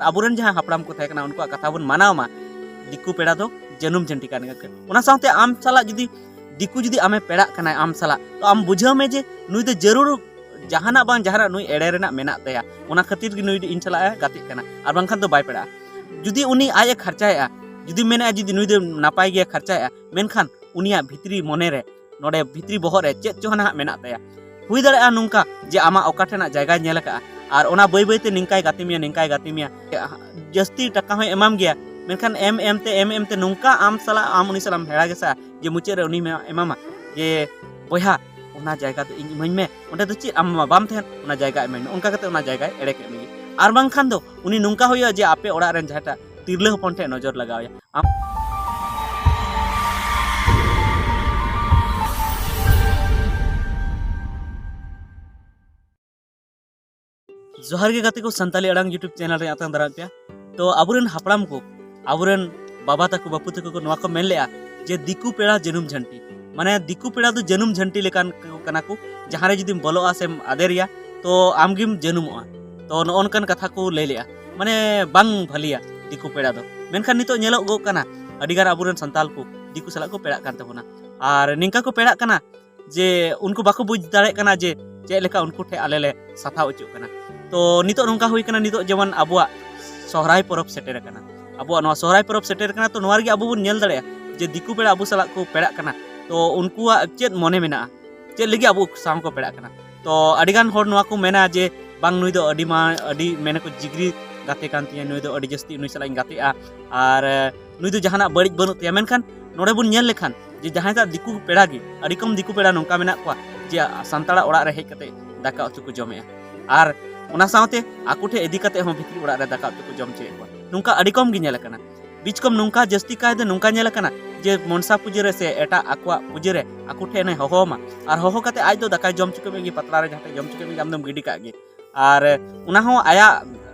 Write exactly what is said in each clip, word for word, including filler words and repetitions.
ᱟᱵᱚᱨᱮᱱ ᱡᱟᱦᱟᱸ ᱦᱟᱯᱲᱟᱢ ᱠᱚ ᱛᱟᱦᱮᱸ ᱠᱟᱱᱟ, ᱩᱱᱠᱩᱣᱟᱜ ᱠᱟᱛᱷᱟ ᱵᱚᱱ ᱢᱟᱱᱟᱣ ᱢᱟ᱾ ᱫᱤᱠᱩ ᱯᱮᱲᱟ ᱫᱚ ᱡᱟᱹᱱᱩᱢ ᱡᱷᱟᱹᱱᱴᱤ ᱠᱟᱱ ᱜᱮᱭᱟ᱾ ᱚᱱᱟ ᱥᱟᱶᱛᱮ ᱟᱢ ᱥᱟᱞᱟᱜ ᱡᱩᱫᱤ ᱫᱤᱠᱩ ᱡᱩᱫᱤ ᱟᱢᱮ ᱯᱮᱲᱟᱜ ᱠᱟᱱᱟᱭ ᱟᱢ ᱥᱟᱞᱟᱜ, ᱛᱚ ᱟᱢ ᱵᱩᱡᱷᱟᱹᱣ ᱢᱮ ᱡᱮ ᱱᱩᱭ ᱫᱚ ᱡᱟᱹᱨᱩᱲ ᱡᱟᱦᱟᱱᱟᱜ ᱵᱟᱝ ᱡᱟᱦᱟᱱᱟᱜ ᱱᱩᱭ ᱮᱲᱮ ᱨᱮᱱᱟᱜ ᱢᱮᱱᱟᱜ ᱛᱟᱭᱟ, ᱚᱱᱟ ᱠᱷᱟᱹᱛᱤᱨ ᱜᱮ ᱱᱩᱭ ᱫᱚ ᱤᱧ ᱥᱟᱞᱟᱜ ᱮ ᱜᱟᱛᱮᱜ ᱠᱟᱱᱟ, ᱟᱨ ᱵᱟᱝᱠᱷᱟᱱ ᱫᱚ ᱵᱟᱭ ᱯᱮᱲᱟᱜᱼᱟ᱾ ᱡᱩᱫᱤ ᱩᱱᱤ ᱟᱡ ᱮ ᱠᱷᱟᱨᱪᱟᱭᱮᱜᱼᱟ, ᱡᱩᱫᱤ ᱢᱮᱱᱮᱜᱼᱟ ᱡᱩᱫᱤ ᱱᱩᱭ ᱫᱚ ᱱᱟᱯᱟᱭ ᱜᱮᱭᱟ, ᱠᱷᱟᱨᱪᱟᱭᱮᱜᱼᱟ, ᱢᱮᱱᱠᱷᱟᱱ ᱩᱱᱤᱭᱟᱜ ᱵᱷᱤᱛᱨᱤ ᱢᱚᱱᱮ ᱨᱮ, ᱱᱚᱰᱮ ᱵᱷᱤᱛᱨᱤ ᱵᱚᱦᱚᱜ ᱨᱮ ᱪᱮᱫ ᱪᱚ ᱱᱟᱦᱟᱜ ᱢᱮᱱᱟᱜ ᱛᱟᱭᱟ᱾ ᱦᱩᱭ ᱫᱟᱲᱮᱭᱟᱜᱼᱟ ᱱᱚᱝᱠᱟ ᱡᱮ ᱟᱢᱟᱜ ᱚᱠᱟ ᱴᱷᱮᱱᱟᱜ ᱡᱟᱭᱜᱟᱭ ᱧᱮᱞ ᱟᱠᱟᱫᱼᱟ, ᱟᱨ ᱚᱱᱟ ᱵᱟᱹᱭ ᱵᱟᱹᱭᱛᱮ ᱱᱤᱝᱠᱟᱭ ᱜᱟᱛᱮ ᱢᱮᱭᱟ, ᱱᱤᱝᱠᱟᱭ ᱜᱟᱛᱮ ᱢᱮᱭᱟ, ᱡᱟᱹᱥᱛᱤ ᱴᱟᱠᱟ ᱦᱚᱸᱭ ᱮᱢᱟᱢ ᱜᱮᱭᱟ, ᱢᱮᱱᱠᱷᱟᱱ ᱮᱢ ᱮᱢ ᱛᱮ, ᱮᱢ ᱮᱢ ᱛᱮ ᱱᱚᱝᱠᱟ ᱟᱢ ᱥᱟᱞᱟᱜ, ᱟᱢ ᱩᱱᱤ ᱥᱟᱞᱟᱜ ᱮᱢ ᱦᱮᱲᱟ ᱜᱮᱥᱟ ᱡᱮ ᱢᱩᱪᱟᱹᱫ ᱨᱮ ᱩᱱᱤ ᱢᱮ-, ᱮᱢᱟᱢᱟ ᱡᱮ, "ᱵᱚᱭᱦᱟ, ᱚᱱᱟ ᱡᱟᱭᱜᱟ ᱫᱚ ᱤᱧ ᱤᱢᱟᱹᱧ ᱢᱮ, ᱚᱸᱰᱮ ᱫᱚ ᱪᱮᱫ ᱟᱢ ᱢᱟ ᱵᱟᱢ ᱛᱟᱦᱮᱱ, ᱚᱱᱟ ᱡᱟᱭᱜᱟ ᱤᱢᱟᱹᱧ ᱢᱮ", ᱚᱱᱠᱟ ᱠᱟᱛᱮ ᱚᱱᱟ ᱡᱟᱭᱜᱟᱭ ᱮᱲᱮ ᱠᱮᱫ ᱢᱮᱜᱮ᱾ ᱟᱨ ᱵᱟᱝᱠᱷᱟᱱ ᱫᱚ ᱩᱱᱤ ᱱᱚᱝᱠᱟ ᱦᱩᱭᱩᱜᱼᱟ ᱡᱮ ᱟᱯᱮ ᱚᱲᱟᱜ ᱨᱮᱱ ᱡᱟᱦᱟᱸᱭᱴᱟᱜ ᱛᱤᱨᱞᱟᱹ ᱦᱚᱯᱚᱱ ᱴᱷᱮᱱ ᱱᱚᱡᱚᱨ ᱞᱟᱜᱟᱣ ᱮᱭᱟ᱾ ᱟᱢ ᱡᱚᱦᱟᱨ ᱜᱮ ᱜᱟᱛᱮ ᱠᱚ, ᱥᱟᱱᱛᱟᱞᱤ ᱟᱲᱟᱝ YouTube channel ᱨᱮ ᱟᱛᱟᱝ ᱫᱟᱨᱟᱢ ᱯᱮᱭᱟ᱾ ᱛᱚ ᱟᱵᱚᱨᱮᱱ ᱦᱟᱯᱲᱟᱢ ᱠᱚ, ᱟᱵᱚᱨᱮᱱ ᱵᱟᱵᱟ ᱛᱟᱠᱚ, ᱵᱟᱹᱯᱩ ᱛᱟᱠᱚ ᱠᱚ ᱱᱚᱣᱟ ᱠᱚ ᱢᱮᱱ ᱞᱮᱜᱼᱟ ᱡᱮ ᱫᱤᱠᱩ ᱯᱮᱲᱟ ᱡᱟᱹᱱᱩᱢ ᱡᱷᱟᱹᱱᱴᱤ, ᱢᱟᱱᱮ ᱫᱤᱠᱩ ᱯᱮᱲᱟ ᱫᱚ ᱡᱟᱹᱱᱩᱢ ᱡᱷᱟᱹᱱᱴᱤ ᱞᱮᱠᱟᱱ ᱠᱚ ᱠᱟᱱᱟ ᱠᱚ, ᱡᱟᱦᱟᱸ ᱨᱮ ᱡᱩᱫᱤᱢ ᱵᱚᱞᱚᱜᱼᱟ ᱥᱮᱢ ᱟᱫᱮᱨᱮᱭᱟ, ᱛᱚ ᱟᱢᱜᱮᱢ ᱡᱟᱹᱱᱩᱢᱚᱜᱼᱟ᱾ ᱛᱚ ᱱᱚᱜᱼᱚ ᱱᱚᱝᱠᱟᱱ ᱠᱟᱛᱷᱟ ᱠᱚ ᱞᱟᱹᱭ ᱞᱮᱜᱼᱟ, ᱢᱟᱱᱮ ᱵᱟᱝ ᱵᱷᱟᱹᱞᱤᱭᱟ ᱫᱤᱠᱩ ᱯᱮᱲᱟ ᱫᱚ᱾ ᱢᱮᱱᱠᱷᱟᱱ ᱱᱤᱛᱚᱜ ᱧᱮᱞᱚᱜᱚᱜ ᱠᱟᱱᱟ ᱟᱹᱰᱤᱜᱟᱱ ᱟᱵᱚᱨᱮᱱ ᱥᱟᱱᱛᱟᱞ ᱠᱚ ᱫᱤᱠᱩ ᱥᱟᱞᱟᱜ ᱠᱚ ᱯᱮᱲᱟᱜ ᱠᱟᱱ ᱛᱟᱵᱚᱱᱟ, ᱟᱨ ᱱᱤᱝᱠᱟ ᱠᱚ ᱯᱮᱲᱟᱜ ᱠᱟᱱᱟ ᱡᱮ ᱩᱱᱠᱩ ᱵᱟᱠᱚ ᱵᱩᱡᱽ ᱫᱟᱲᱮᱭᱟᱜ ᱠᱟᱱᱟ ᱡᱮ ᱪᱮᱫ ᱞᱮᱠᱟ ᱩᱱᱠᱩ ᱴᱷᱮᱱ ᱟᱞᱮ ᱞᱮ ᱥᱟᱛᱷᱟᱣ ᱦᱚᱪᱚᱜ ᱠᱟᱱᱟ᱾ ᱛᱚ ᱱᱤᱛᱚᱜ ᱱᱚᱝᱠᱟ ᱦᱩᱭ ᱠᱟᱱᱟ, ᱱᱤᱛᱚᱜ ᱡᱮᱢᱚᱱ ᱟᱵᱚᱣᱟᱜ ᱥᱚᱦᱨᱟᱭ ᱯᱚᱨᱚᱵᱽ ᱥᱮᱴᱮᱨ ᱟᱠᱟᱱᱟ, ᱟᱵᱚᱣᱟᱜ ᱱᱚᱣᱟ ᱥᱚᱦᱨᱟᱭ ᱯᱚᱨᱚᱵᱽ ᱥᱮᱴᱮᱨ ᱟᱠᱟᱱᱟ, ᱛᱚ ᱱᱚᱣᱟ ᱨᱮᱜᱮ ᱟᱵᱚ ᱵᱚᱱ ᱧᱮᱞ ᱫᱟᱲᱮᱭᱟᱜᱼᱟ ᱡᱮ ᱫᱤᱠᱩ ᱯᱮᱲᱟ ᱟᱵᱚ ᱥᱟᱞᱟᱜ ᱠᱚ ᱯᱮᱲᱟᱜ ᱠᱟᱱᱟ, ᱛᱚ ᱩᱱᱠᱩᱣᱟᱜ ᱪᱮᱫ ᱢᱚᱱᱮ ᱢᱮᱱᱟᱜᱼᱟ, ᱪᱮᱫ ᱞᱟᱹᱜᱤᱫ ᱟᱵᱚ ᱥᱟᱶ ᱠᱚ ᱯᱮᱲᱟᱜ ᱠᱟᱱᱟ᱾ ᱛᱚ ᱟᱹᱰᱤᱜᱟᱱ ᱦᱚᱲ ᱱᱚᱣᱟ ᱠᱚ ᱢᱮᱱᱟ ᱡᱮ ᱵᱟᱝ, ᱱᱩᱭ ᱫᱚ ᱟᱹᱰᱤ ᱢᱟ-, ᱟᱹᱰᱤ ᱢᱮᱱᱟᱠᱚ ᱡᱤᱜᱽᱨᱤ ᱜᱟᱛᱮ ᱠᱟᱱ ᱛᱤᱧᱟᱹ, ᱱᱩᱭ ᱫᱚ ᱟᱹᱰᱤ ᱡᱟᱹᱥᱛᱤ ᱱᱩᱭ ᱥᱟᱞᱟᱜ ᱤᱧ ᱜᱟᱛᱮᱜᱼᱟ, ᱟᱨ ᱱᱩᱭ ᱫᱚ ᱡᱟᱦᱟᱱᱟᱜ ᱵᱟᱹᱲᱤᱡ ᱵᱟᱹᱱᱩᱜ ᱛᱟᱭᱟ᱾ ᱢᱮᱱᱠᱷᱟᱱ ᱱᱚᱰᱮ ᱵᱚᱱ ᱧᱮᱞ ᱞᱮᱠᱷᱟᱱ ᱡᱮ ᱡᱟᱦᱟᱸᱭ ᱫᱚ ᱫᱤᱠᱩ ᱯᱮᱲᱟ ᱜᱮ, ᱟᱹᱰᱤ ᱠᱚᱢ ᱫᱤᱠᱩ ᱯᱮᱲᱟ ᱱᱚᱝᱠᱟ ᱢᱮᱱᱟᱜ ᱠᱚᱣᱟ ᱡᱮ ᱥᱟᱱᱛᱟᱲᱟᱜ ᱚᱲᱟᱜ ᱨᱮ ᱦᱮᱡ ᱠᱟᱛᱮ ᱫᱟᱠᱟ ᱩᱛᱩ ᱠᱚ ᱡᱚᱢᱮᱜᱼᱟ, ᱟᱨ ᱚᱱᱟ ᱥᱟᱶᱛᱮ ᱟᱠᱚ ᱴᱷᱮᱱ ᱤᱫᱤ ᱠᱟᱛᱮ ᱦᱚᱸ ᱵᱷᱤᱛᱨᱤ ᱚᱲᱟᱜ ᱨᱮ ᱫᱟᱠᱟ ᱩᱛᱩ ᱠᱚ ᱡᱚᱢ ᱦᱚᱪᱚᱭᱮᱫ ᱠᱚᱣᱟ᱾ ᱱᱚᱝᱠᱟ ᱟᱹᱰᱤ ᱠᱚᱢ ᱜᱮ ᱧᱮᱞ ᱟᱠᱟᱱᱟ᱾ ᱵᱤᱪᱠᱚᱢ ᱱᱚᱝᱠᱟ ᱡᱟᱹᱥᱛᱤ ᱠᱟᱭᱛᱮ ᱱᱚᱝᱠᱟ ᱧᱮᱞ ᱟᱠᱟᱱᱟ ᱡᱮ ᱢᱚᱱᱥᱟ ᱯᱩᱡᱟᱹ ᱨᱮ ᱥᱮ ᱮᱴᱟᱜ ᱟᱠᱚᱣᱟᱜ ᱯᱩᱡᱟᱹ ᱨᱮ ᱟᱠᱚ ᱴᱷᱮᱱ ᱮ ᱦᱚᱦᱚ ᱟᱢᱟ, ᱟᱨ ᱦᱚᱦᱚ ᱠᱟᱛᱮ ᱟᱡ ᱫᱚ ᱫᱟᱠᱟᱭ ᱡᱚᱢ ᱦᱚᱪᱚ ᱠᱮᱫ ᱢᱮᱜᱮ, ᱯᱟᱛᱲᱟ ᱨᱮ ᱡᱟᱦᱟᱸ ᱴᱷᱮᱱ ᱡᱚᱢ ᱦᱚᱪᱚ ᱠᱮᱫ ᱢᱮᱜᱮ, ᱟᱢ ᱫᱚᱢ ᱜᱤᱰᱤ ᱠᱟᱜ ᱜᱮ᱾ ᱟᱨ ᱚᱱᱟ ᱦᱚᱸ ᱟᱭᱟᱜ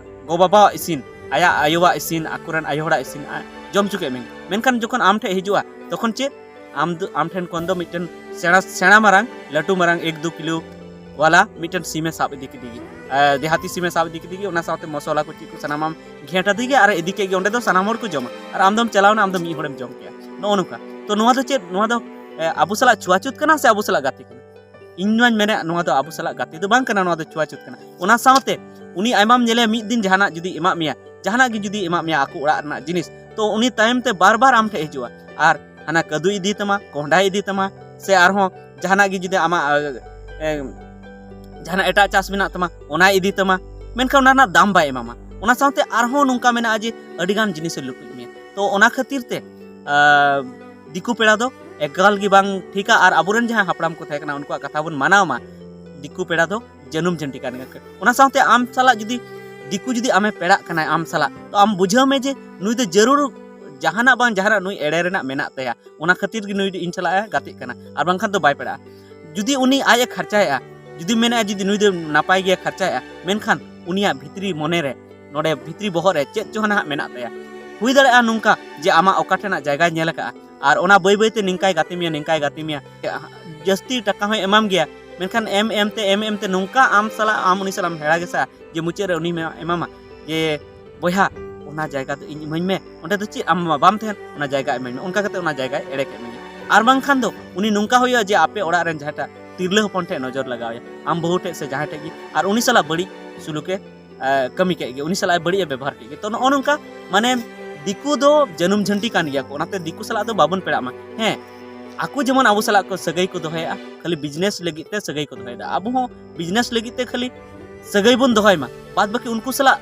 ᱜᱚ-ᱵᱟᱵᱟᱣᱟᱜ ᱤᱥᱤᱱ, ᱟᱭᱟᱜ ᱟᱭᱳᱣᱟᱜ ᱤᱥᱤᱱ, ᱟᱠᱚᱨᱮᱱ ᱟᱭᱳ ᱦᱚᱲᱟᱜ ᱤᱥᱤᱱ, ᱟ-, ᱡᱚᱢ ᱦᱚᱪᱚ ᱠᱮᱫ ᱢᱮᱜᱮ᱾ ᱢᱮᱱᱠᱷᱟᱱ ᱡᱚᱠᱷᱚᱱ ᱟᱢ ᱴᱷᱮᱱ ᱦᱤᱡᱩᱜᱼᱟ, ᱛᱚᱠᱷᱚᱱ ᱪᱮᱫ? ᱟᱢ ᱫᱚ, ᱟᱢ ᱴᱷᱮᱱ ᱠᱷᱚᱱ ᱫᱚ ᱢᱤᱫᱴᱮᱱ ᱥᱮᱬᱟ, ᱥᱮᱬᱟ ᱢᱟᱨᱟᱝ, ᱞᱟᱹᱴᱩ ᱢᱟᱨᱟᱝ ᱮᱠ ᱫᱩ ᱠᱤᱞᱳ ᱣᱟᱞᱟ ᱢᱤᱫᱴᱮᱱ ᱥᱤᱢᱮ ᱥᱟᱵ ᱤᱫᱤ ᱠᱮᱫᱮ ᱜᱮ᱾ ᱫᱮᱦᱟᱛᱤ ᱥᱤᱢᱮ ᱥᱟᱵ ᱤᱫᱤ ᱠᱮᱫᱮ ᱜᱮ, ᱚᱱᱟ ᱥᱟᱶᱛᱮ ᱢᱚᱥᱞᱟ ᱠᱚ ᱪᱮᱫ ᱠᱚ ᱥᱟᱱᱟᱢᱟᱢ ᱜᱷᱮᱸᱴ ᱟᱫᱮ ᱜᱮ ᱟᱨ ᱤᱫᱤ ᱠᱮᱫ ᱜᱮ, ᱚᱸᱰᱮ ᱫᱚ ᱥᱟᱱᱟᱢ ᱦᱚᱲ ᱠᱚ ᱡᱚᱢᱟ ᱟᱨ ᱟᱢ ᱫᱚᱢ ᱪᱟᱞᱟᱣᱱᱟ, ᱟᱢ ᱫᱚ ᱢᱤᱫ ᱦᱚᱲᱮᱢ ᱡᱚᱢ ᱠᱮᱜᱼᱟ᱾ ᱱᱚᱜᱼᱚ ᱱᱚᱝᱠᱟ᱾ ᱛᱚ ᱱᱚᱣᱟ ᱫᱚ ᱪᱮᱫ, ᱱᱚᱣᱟ ᱫᱚ ᱟᱵᱚ ᱥᱟᱞᱟᱜ ᱪᱷᱩᱣᱟᱪᱷᱩᱛ ᱠᱟᱱᱟ ᱥᱮ ᱟᱵᱚ ᱥᱟᱞᱟᱜ ᱜᱟᱛᱮ ᱠᱟᱱᱟ? ᱤᱧ ᱱᱚᱣᱟᱧ ᱢᱮᱱᱟ, ᱱᱚᱣᱟ ᱫᱚ ᱟᱵᱚ ᱥᱟᱞᱟᱜ ᱜᱟᱛᱮ ᱫᱚ ᱵᱟᱝ ᱠᱟᱱᱟ, ᱱᱚᱣᱟ ᱫᱚ ᱪᱷᱩᱣᱟᱪᱷᱩᱛ ᱠᱟᱱᱟ᱾ ᱚᱱᱟ ᱥᱟᱶᱛᱮ ᱩᱱᱤ ᱟᱭᱢᱟᱢ ᱧᱮᱞᱮᱭᱟ, ᱢᱤᱫ ᱫᱤᱱ ᱡᱟᱦᱟᱱᱟᱜ ᱡᱩᱫᱤ ᱮᱢᱟᱜ ᱢᱮᱭᱟ, ᱡᱟᱦᱟᱱᱟᱜ ᱜᱮ ᱡᱩᱫᱤ ᱮᱢᱟᱜ ᱢᱮᱭᱟ ᱟᱠᱚ ᱚᱲᱟᱜ ᱨᱮᱱᱟᱜ ᱡᱤᱱᱤᱥ, ᱛᱚ ᱩᱱᱤ ᱛᱟᱭᱚᱢ ᱛᱮ ᱵᱟᱨ ᱵᱟᱨ ᱟᱢ ᱴᱷᱮᱱ ᱦᱤᱡᱩᱜᱼᱟ ᱟᱨ ᱦᱟᱱᱟ ᱠᱟᱹᱫᱩᱭ ᱤᱫᱤ ᱛᱟᱢᱟ, ᱠᱚᱸᱦᱰᱟᱭ ᱤᱫᱤ ᱛᱟᱢᱟ, ᱥᱮ ᱟᱨᱦᱚᱸ ᱡᱟᱦᱟᱱᱟᱜ ᱜᱮ ᱡᱩᱫᱤ ᱟᱢᱟᱜ ᱡᱟᱦᱟᱱᱟᱜ ᱮᱴᱟᱜ ᱪᱟᱥ ᱢᱮᱱᱟᱜ ᱛᱟᱢᱟ, ᱚᱱᱟᱭ ᱤᱫᱤ ᱛᱟᱢᱟ, ᱢᱮᱱᱠᱷᱟᱱ ᱚᱱᱟ ᱨᱮᱱᱟᱜ ᱫᱟᱢ ᱵᱟᱭ ᱮᱢᱟᱢᱟ᱾ ᱚᱱᱟ ᱥᱟᱶᱛᱮ ᱟᱨᱦᱚᱸ ᱱᱚᱝᱠᱟ ᱢᱮᱱᱟᱜᱼᱟ ᱡᱮ ᱟᱹᱰᱤᱜᱟᱱ ᱡᱤᱱᱤᱥᱮ ᱞᱩᱴᱩᱡ ᱢᱮᱭᱟ᱾ ᱛᱚ ᱚᱱᱟ ᱠᱷᱟᱹᱛᱤᱨ ᱛᱮ ᱫᱤᱠᱩ ᱯᱮᱲᱟ ᱫᱚ ᱮᱠᱟᱞ ᱜᱮ ᱵᱟᱝ ᱴᱷᱤᱠᱟ᱾ ᱟᱨ ᱟᱵᱚᱨᱮᱱ ᱡᱟᱦᱟᱸ ᱦᱟᱯᱲᱟᱢ ᱠᱚ ᱛᱟᱦᱮᱸ ᱠᱟᱱᱟ, ᱩᱱᱠᱩᱣᱟᱜ ᱠᱟᱛᱷᱟ ᱵᱚᱱ ᱢᱟᱱᱟᱣ ᱢᱟ, ᱫᱤᱠᱩ ᱯᱮᱲᱟ ᱫᱚ ᱡᱟᱹᱱᱩᱢ ᱡᱷᱟᱹᱱᱴᱤ ᱠᱟᱱ ᱜᱮᱭᱟ᱾ ᱚᱱᱟ ᱥᱟᱶᱛᱮ ᱟᱢ ᱥᱟᱞᱟᱜ ᱡᱩᱫᱤ ᱫᱤᱠᱩ ᱡᱩᱫᱤ ᱟᱢᱮ ᱯᱮᱲᱟᱜ ᱠᱟᱱᱟᱭ ᱟᱢ ᱥᱟᱞᱟᱜ, ᱛᱚ ᱟᱢ ᱵᱩᱡᱷᱟᱹᱣ ᱢᱮ ᱡᱮ ᱱᱩᱭ ᱫᱚ ᱡᱟᱹᱨᱩᱲ ᱡᱟᱦᱟᱱᱟᱜ ᱵᱟᱝ ᱡᱟᱦᱟᱱᱟᱜ ᱱᱩᱭ ᱮᱲᱮ ᱨᱮᱱᱟᱜ ᱢᱮᱱᱟᱜ ᱛᱟᱭᱟ, ᱚᱱᱟ ᱠᱷᱟᱹᱛᱤᱨ ᱜᱮ ᱱᱩᱭ ᱫᱚ ᱤᱧ ᱥᱟᱞᱟᱜ ᱮ ᱜᱟᱛᱮᱜ ᱠᱟᱱᱟ, ᱟᱨ ᱵᱟᱝᱠᱷᱟᱱ ᱫᱚ ᱵᱟᱭ ᱯᱮᱲᱟᱜᱼᱟ᱾ ᱡᱩᱫᱤ ᱩᱱᱤ ᱟᱡ ᱮ ᱠᱷᱟᱨᱪᱟᱭᱮᱜᱼᱟ, ᱡᱩᱫᱤ ᱢᱮᱱᱮᱜᱼᱟ ᱡᱩᱫᱤ ᱱᱩᱭ ᱫᱚ ᱱᱟᱯᱟᱭ ᱜᱮᱭᱟ, ᱠᱷᱟᱨᱪᱟᱭᱮᱜᱼᱟ, ᱢᱮᱱᱠᱷᱟᱱ ᱩᱱᱤᱭᱟᱜ ᱵᱷᱤᱛᱨᱤ ᱢᱚᱱᱮ ᱨᱮ, ᱱᱚᱰᱮ ᱵᱷᱤᱛᱨᱤ ᱵᱚᱦᱚᱜ ᱨᱮ ᱪᱮᱫ ᱪᱚ ᱱᱟᱦᱟᱜ ᱢᱮᱱᱟᱜ ᱛᱟᱭᱟ᱾ ᱦᱩᱭ ᱫᱟᱲᱮᱭᱟᱜᱼᱟ ᱱᱚᱝᱠᱟ ᱡᱮ ᱟᱢᱟᱜ ᱚᱠᱟ ᱴᱷᱮᱱᱟᱜ ᱡᱟᱭᱜᱟᱭ ᱧᱮᱞ ᱟᱠᱟᱜᱼᱟ ᱟᱨ ᱚᱱᱟ ᱵᱟᱹᱭ ᱵᱟᱹᱭᱛᱮ ᱱᱤᱝᱠᱟᱭ ᱜᱟᱛᱮ ᱢᱮᱭᱟ, ᱱᱤᱝᱠᱟᱭ ᱜᱟᱛᱮ ᱢᱮᱭᱟ, ᱡᱟᱹᱥᱛᱤ ᱴᱟᱠᱟ ᱦᱚᱸᱭ ᱮᱢᱟᱢ ᱜᱮᱭᱟ, ᱢᱮᱱᱠᱷᱟᱱ ᱮᱢ ᱮᱢ ᱛᱮ, ᱮᱢ ᱮᱢ ᱛᱮ ᱱᱚᱝᱠᱟ ᱟᱢ ᱥᱟᱞᱟᱜ, ᱟᱢ ᱩᱱᱤ ᱥᱟᱞᱟᱜ ᱮᱢ ᱦᱮᱲᱟ ᱜᱮᱥᱟ ᱡᱮ ᱢᱩᱪᱟᱹᱫ ᱨᱮ ᱩᱱᱤ ᱢᱮ-, ᱮᱢᱟᱢᱟ ᱡᱮ, "ᱵᱚᱭᱦᱟ, ᱚᱱᱟ ᱡᱟᱭᱜᱟ ᱫᱚ ᱤᱧ ᱤᱢᱟᱹᱧ ᱢᱮ, ᱚᱸᱰᱮ ᱫᱚ ᱪᱮᱫ ᱟᱢ ᱢᱟ ᱵᱟᱢ ᱛᱟᱦᱮᱱ, ᱚᱱᱟ ᱡᱟᱭᱜᱟ ᱤᱢᱟᱹᱧ ᱢᱮ", ᱚᱱᱠᱟ ᱠᱟᱛᱮ ᱚᱱᱟ ᱡᱟᱭᱜᱟᱭ ᱮᱲᱮ ᱠᱮᱫ ᱢᱮᱭᱟ᱾ ᱟᱨ ᱵᱟᱝᱠᱷᱟᱱ ᱫᱚ ᱩᱱᱤ ᱱᱚᱝᱠᱟ ᱦᱩᱭᱩᱜᱼᱟ ᱡᱮ ᱟᱯᱮ ᱚᱲᱟᱜ ᱨᱮᱱ ᱡᱟᱦᱟᱸᱭᱴᱟᱜ ᱛᱤᱨᱞᱟᱹ ᱦᱚᱯᱚᱱ ᱴᱷᱮᱱ ᱱᱚᱡᱚᱨ ᱞᱟᱜᱟᱣ ᱮᱭᱟ, ᱟᱢ ᱵᱟᱹᱦᱩ ᱴᱷᱮᱱ ᱥᱮ ᱡᱟᱦᱟᱸᱭ ᱴᱷᱮᱱ ᱜᱮ, ᱟᱨ ᱩᱱᱤ ᱥᱟᱞᱟᱜ ᱵᱟᱹᱲᱤᱡ ᱥᱩᱞᱩᱠᱮ ᱮ, ᱠᱟᱹᱢᱤ ᱠᱮᱫ ᱜᱮ, ᱩᱱᱤ ᱥᱟᱞᱟᱜ ᱮ ᱵᱟᱹᱲᱤᱡ ᱮ ᱵᱮᱵᱚᱦᱟᱨ ᱠᱮᱫ ᱜᱮ᱾ ᱛᱚ ᱱᱚᱜᱼᱚ ᱱᱚᱝᱠᱟ, ᱢᱟᱱᱮ, ᱫᱤᱠᱩ ᱫᱚ ᱡᱟᱹᱱᱩᱢ ᱡᱷᱟᱹᱱᱴᱤ ᱠᱟᱱ ᱜᱮᱭᱟ ᱠᱚ, ᱚᱱᱟᱛᱮ ᱫᱤᱠᱩ ᱥᱟᱞᱟᱜ ᱫᱚ ᱵᱟᱵᱚᱱ ᱯᱮᱲᱟᱜ ᱢᱟ᱾ ᱦᱮᱸ, ᱟᱠᱚ ᱡᱮᱢᱚᱱ ᱟᱵᱚ ᱥᱟᱞᱟᱜ ᱠᱚ ᱥᱟᱹᱜᱟᱹᱭ ᱠᱚ ᱫᱚᱦᱚᱭᱮᱫᱼᱟ, ᱠᱷᱟᱹᱞᱤ ᱵᱤᱡᱽᱱᱮᱥ ᱞᱟᱹᱜᱤᱫ ᱛᱮ ᱥᱟᱹᱜᱟᱹᱭ ᱠᱚ ᱫᱚᱦᱚᱭᱮᱫᱟ, ᱟᱵᱚ ᱦᱚᱸ ᱵᱤᱡᱽᱱᱮᱥ ᱞᱟᱹᱜᱤᱫ ᱛᱮ ᱠᱷᱟᱹᱞᱤ ᱥᱟᱹᱜᱟᱹᱭ ᱵᱚᱱ ᱫᱚᱦᱚᱭ ᱢᱟ, ᱵᱟᱫ ᱵᱟᱹᱠᱤ ᱩᱱᱠᱩ ᱥᱟᱞᱟᱜ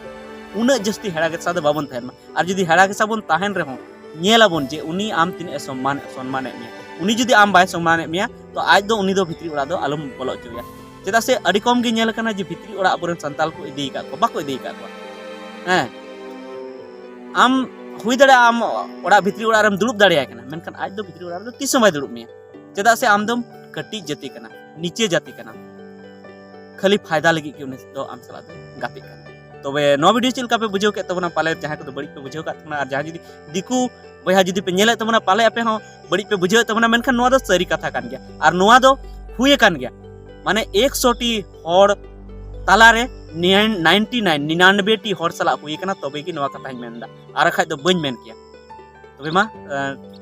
ᱩᱱᱟᱹᱜ ᱡᱟᱹᱥᱛᱤ ᱦᱮᱲᱟ ᱜᱮᱥᱟ ᱫᱚ ᱵᱟᱵᱚᱱ ᱛᱟᱦᱮᱱ ᱢᱟ᱾ ᱟᱨ ᱡᱩᱫᱤ ᱦᱮᱲᱟ ᱜᱮᱥᱟ ᱵᱚᱱ ᱛᱟᱦᱮᱱ ᱨᱮᱦᱚᱸ, ᱧᱮᱞᱟᱵᱚᱱ ᱡᱮ ᱩᱱᱤ ᱟᱢ ᱛᱤᱱᱟᱹᱜ ᱮ ᱥᱚᱢᱢᱟᱱ, ᱥᱚᱱᱢᱟᱱᱮᱫ ᱢᱮᱭᱟ᱾ ᱩᱱᱤ ᱡᱩᱫᱤ ᱟᱢ ᱵᱟᱭ ᱥᱚᱱᱢᱟᱱᱮᱫ ᱢᱮᱭᱟ, ᱛᱚ ᱟᱡ ᱫᱚ ᱩᱱᱤ ᱫᱚ ᱵᱷᱤᱛᱨᱤ ᱚᱲᱟᱜ ᱫᱚ ᱟᱞᱚᱢ ᱵᱚᱞᱚ ᱦᱚᱪᱚᱣᱟᱭᱟ᱾ ᱪᱮᱫᱟᱜ ᱥᱮ ᱟᱹᱰᱤ ᱠᱚᱢ ᱜᱮ ᱧᱮᱞ ᱟᱠᱟᱱᱟ ᱡᱮ ᱵᱷᱤᱛᱨᱤ ᱚᱲᱟᱜ ᱟᱵᱚᱨᱮᱱ ᱥᱟᱱᱛᱟᱲ ᱠᱚ ᱤᱫᱤ ᱟᱠᱟᱫ ᱠᱚᱣᱟ, ᱵᱟᱠᱚ ᱤᱫᱤ ᱟᱠᱟᱫ ᱠᱚᱣᱟ᱾ ᱦᱮᱸ, ᱟᱢ ᱦᱩᱭ ᱫᱟᱲᱮᱭᱟᱜᱼᱟ ᱟᱢ ᱚᱲᱟᱜ ᱵᱷᱤᱛᱨᱤ ᱚᱲᱟᱜ ᱨᱮᱢ ᱫᱩᱲᱩᱵ ᱫᱟᱲᱮᱭᱟᱭ ᱠᱟᱱᱟ, ᱢᱮᱱᱠᱷᱟᱱ ᱟᱡ ᱫᱚ ᱵᱷᱤᱛᱨᱤ ᱚᱲᱟᱜ ᱨᱮᱫᱚ ᱛᱤᱥ ᱦᱚᱸ ᱵᱟᱭ ᱫᱩᱲᱩᱵ ᱢᱮᱭᱟ᱾ ᱪᱮᱫᱟᱜ ᱥᱮ ᱟᱢ ᱫᱚᱢ ᱠᱟᱹᱴᱤᱡ ᱡᱟᱹᱛᱤ ᱠᱟᱱᱟ, ᱱᱤᱪᱮ ᱡᱟᱹᱛᱤ ᱠᱟᱱᱟ, ᱠᱷᱟᱹᱞᱤ ᱯᱷᱟᱭᱫᱟ ᱞᱟᱹᱜᱤᱫ ᱜᱮ ᱩᱱᱤ ᱫᱚ ᱟᱢ ᱥᱟᱞᱟᱜ ᱫᱚᱭ ᱜᱟᱛᱮᱜ ᱠᱟᱱᱟ᱾ ᱛᱚᱵᱮ ᱱᱚᱣᱟ ᱵᱷᱤᱰᱤᱭᱳ ᱪᱮᱫ ᱞᱮᱠᱟ ᱯᱮ ᱵᱩᱡᱷᱟᱹᱣ ᱠᱮᱫ ᱛᱟᱵᱚᱱᱟ? ᱯᱟᱞᱮ ᱡᱟᱦᱟᱸᱭ ᱠᱚᱫᱚ ᱵᱟᱹᱲᱤᱡ ᱯᱮ ᱵᱩᱡᱷᱟᱹᱣ ᱠᱟᱫ ᱛᱟᱵᱚᱱᱟ, ᱟᱨ ᱡᱟᱦᱟᱸᱭ ᱡᱩᱫᱤ ᱫᱤᱠᱩ ᱵᱚᱭᱦᱟ ᱡᱩᱫᱤ ᱯᱮ ᱧᱮᱞᱮᱫ ᱛᱟᱵᱚᱱᱟ, ᱯᱟᱞᱮ ᱟᱯᱮ ᱦᱚᱸ ᱵᱟᱹᱲᱤᱡ ᱯᱮ ᱵᱩᱡᱷᱟᱹᱣᱮᱫ ᱛᱟᱵᱚᱱᱟ, ᱢᱮᱱᱠᱷᱟᱱ ᱱᱚᱣᱟ ᱫᱚ ᱥᱟᱹᱨᱤ ᱠᱟᱛᱷᱟ ᱠᱟᱱ ᱜᱮᱭᱟ᱾ ᱟᱨ ᱱᱚᱣᱟ ᱫᱚ ᱦᱩᱭ ᱟᱠᱟᱱ ᱜᱮᱭᱟ, ᱢᱟᱱᱮ ᱮᱠᱥᱚ ᱴᱤ ᱦᱚᱲ ᱛᱟᱞᱟᱨᱮ ᱱᱤᱭᱟᱱ-, ᱱᱟᱭᱤᱱᱴᱤ ᱱᱟᱭᱤᱱ, ᱱᱤᱱᱟᱱᱵᱮ ᱴᱤ ᱦᱚᱲ ᱥᱟᱞᱟᱜ ᱦᱩᱭ ᱟᱠᱟᱱᱟ, ᱛᱚᱵᱮ ᱜᱮ ᱱᱚᱣᱟ ᱠᱟᱛᱷᱟᱧ ᱢᱮᱱ ᱮᱫᱟ, ᱟᱨ ᱵᱟᱠᱷᱟᱡ ᱫᱚ ᱵᱟᱹᱧ ᱢᱮᱱ ᱠᱮᱭᱟ᱾ ᱛᱚᱵᱮ ᱢᱟ, ᱮ,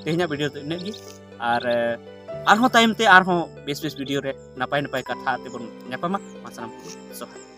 ᱛᱮᱦᱮᱧᱟᱜ ᱵᱷᱤᱰᱤᱭᱳ ᱫᱚ ᱤᱱᱟᱹᱜ ᱜᱮ, ᱟᱨ, ᱮ, ᱟᱨᱦᱚᱸ ᱛᱟᱭᱚᱢ ᱛᱮ ᱟᱨᱦᱚᱸ ᱵᱮᱥ ᱵᱮᱥ ᱵᱷᱤᱰᱤᱭᱳ ᱨᱮ ᱱᱟᱯᱟᱭ ᱱᱟᱯᱟᱭ ᱠᱟᱛᱷᱟ ᱛᱮᱵᱚᱱ ᱧᱟᱯᱟᱢᱟ᱾ ᱢᱟ ᱥᱟᱱᱟᱢ ᱠᱚ ᱡᱚᱦᱟᱨ᱾